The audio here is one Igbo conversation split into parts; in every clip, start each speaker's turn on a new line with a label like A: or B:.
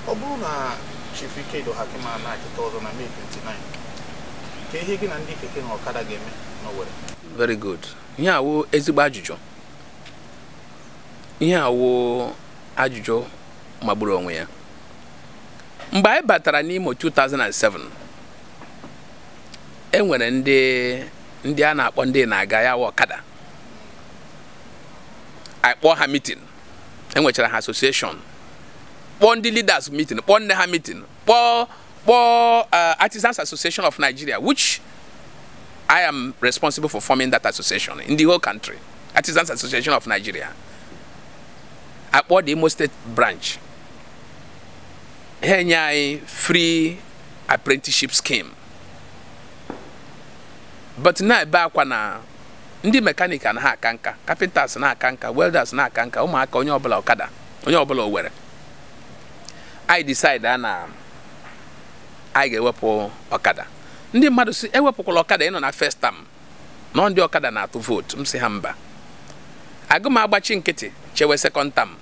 A: Ọ bụrụ na Chief Ikedi Ohakim a na-achịta ọzọ na May 29, ka ihe gị na ndị keke na ọkada ga-eme n'Owerri?
B: Very good. Ihe awụ ezigbo ajụjụ. Ihe awụ ajụjụ magburu onwe ya. Mgbe anyị batara n'Imo 2007, e nwere ndị a na-akpọ ndị na-aga ya wụ ọkada. Anyị kpọọ ha meeting. E nwechara ha association. Kpọọ ndị leaders meeting, kpọọ nne ha meeting, kpọọ Artisans Association of Nigeria, which I am responsible for forming that association in the whole country. Artisans Association of Nigeria. I kpọọ the Imo State branch. Ha enye anyị free apprenticeship scheme. But na-ebe akwa na ndị mechanic anaghị aka nka, carpenters na-aka nka, welders na-aka nka, ụmụaka onye ọbụla ọkada, onye ọbụla Owerri. I decide na anyị ga-ewepụ ọkada. Ndị mmadụ si ewepụkwala ọkada, ịnọ na first term nọ ndị ọkada na-atụ vootu. M sị ha mba, agụ m agbachi nkịtị chewe second term.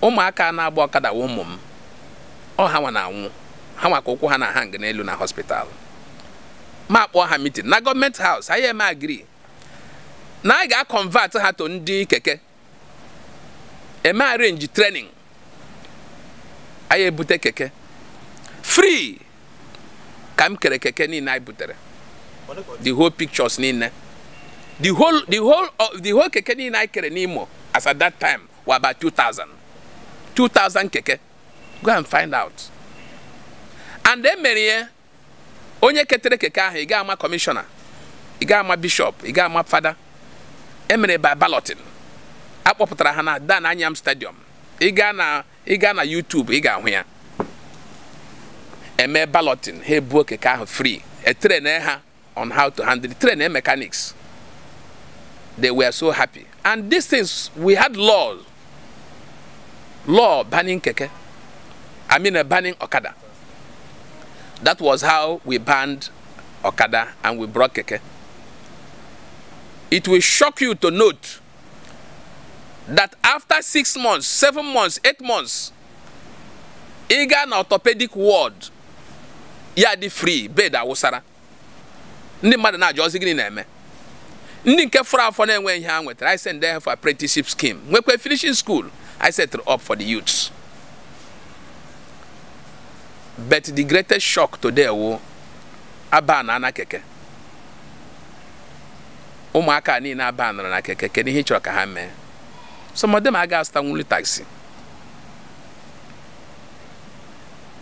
B: Ụmụaka na-agba ọkada wụ ụmụ m, ọ ha nwa na-anwụ, ha nwa ka ụkwụ ha na hang n'elu na hospital. Ma kpọọ ha meeting na government house, anyị eme agree na anyị ga-convert ha to ndị keke, eme arrange training, anyị ebute keke free. Ka m kere keke niile anyị butere, the whole pictures niile, the whole keke niile anyị kere n'Imo as at that time were about 2000 2000 keke. Go and find out. And e mere ya onye ketere keke ahụ, ị ga-ama kọmishọna, ị ga-ama bishọp, ị ga-ama fada. Emere by balloting, akpọpụtara ha na Dan Anyam Stadium. Ị gaa na YouTube, ị ga-ahụ ya. Eme balloting, ha ebuo keke ahụ free, e train ha on how to handle it, train mechanics. They were so happy. And these things, we had law banning keke, I mean, banning okada. That was how we banned okada and we brought keke. It will shock you to note that after 6 months, 7 months, 8 months, ị gaa na orthopedic ward, ya dị free, bed awụsara. Ndị mmadụ na-ajụ ọzọ, gịnị na-eme? Ndị nke fọrọ afọ na-enwe ihe ha nwetara, I send them for apprenticeship scheme, nwekwa finishing school I set up for the youths. But the greatest shock today wụ aba na ana keke. Ụmụaka niile aba nọrọ na keke, kedu ihe ị chọrọ ka ha mee? Some of them aga azụtanwuli taxi.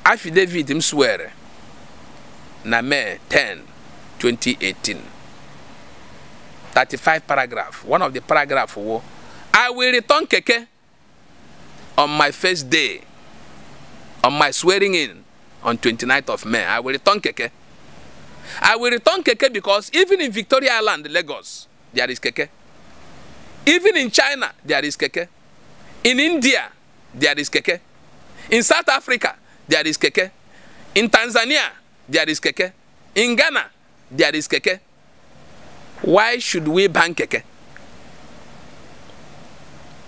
B: Affidavit m swear na May 10, 2018, 35 paragraph. One of the paragraph wo, "I will return keke on my first day, on my swearing in on 29th of May. I will return keke. I will return keke because even in Victoria Island, Lagos, there is keke. Even in China, there is keke. In India, there is keke. In South Africa, there is keke. In Tanzania, there is keke. In Ghana, there is keke. Why should we ban keke?"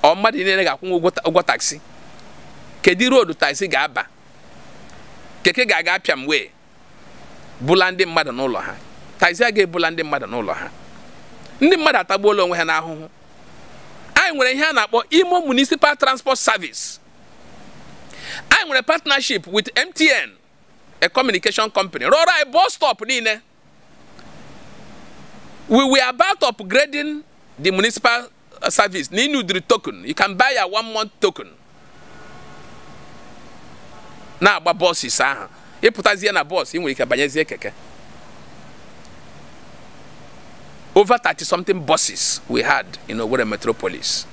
B: Ọ mmadụ niile ga-akwụ ụgwọ taxi? Kedu road taxi ga-aba? Keke ga-aga apịam wee bula ndị mmadụ n'ụlọ ha. Taxi aga ebula ndị mmadụ n'ụlọ ha. Ndị mmadụ atagbuola onwe ha n'ahụhụ. Anyị nwere ihe a na-akpọ Imo Municipal Transport Service. Anyị nwere partnership with MTN, a communication company, rụọrọ anyị bus stop niile. We were about upgrading the municipal service n'inudiri token. You can buy a one month token na-agba buses ahụ. Ịpụtazie na bus, ị nwere ike banyezie keke. Over 30 something buses we had in Owerri Metropolis,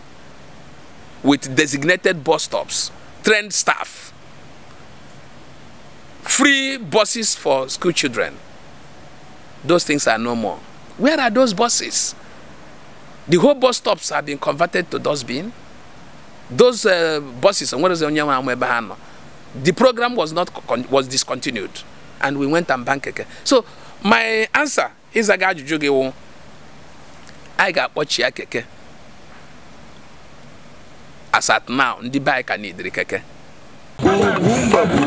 B: with designated bus stops, trained staff, free buses for school children. Those things are no more. Where are those buses? The whole bus stops have been converted to dustbin. Those buses, the program was not was discontinued, and we went and banned keke. So my answer is, aga ajụjụ gị wụ, anyị ga-akpọchi ya keke. As at now, ndị be anyị ka nidiri keke.
C: Ugwumba bụ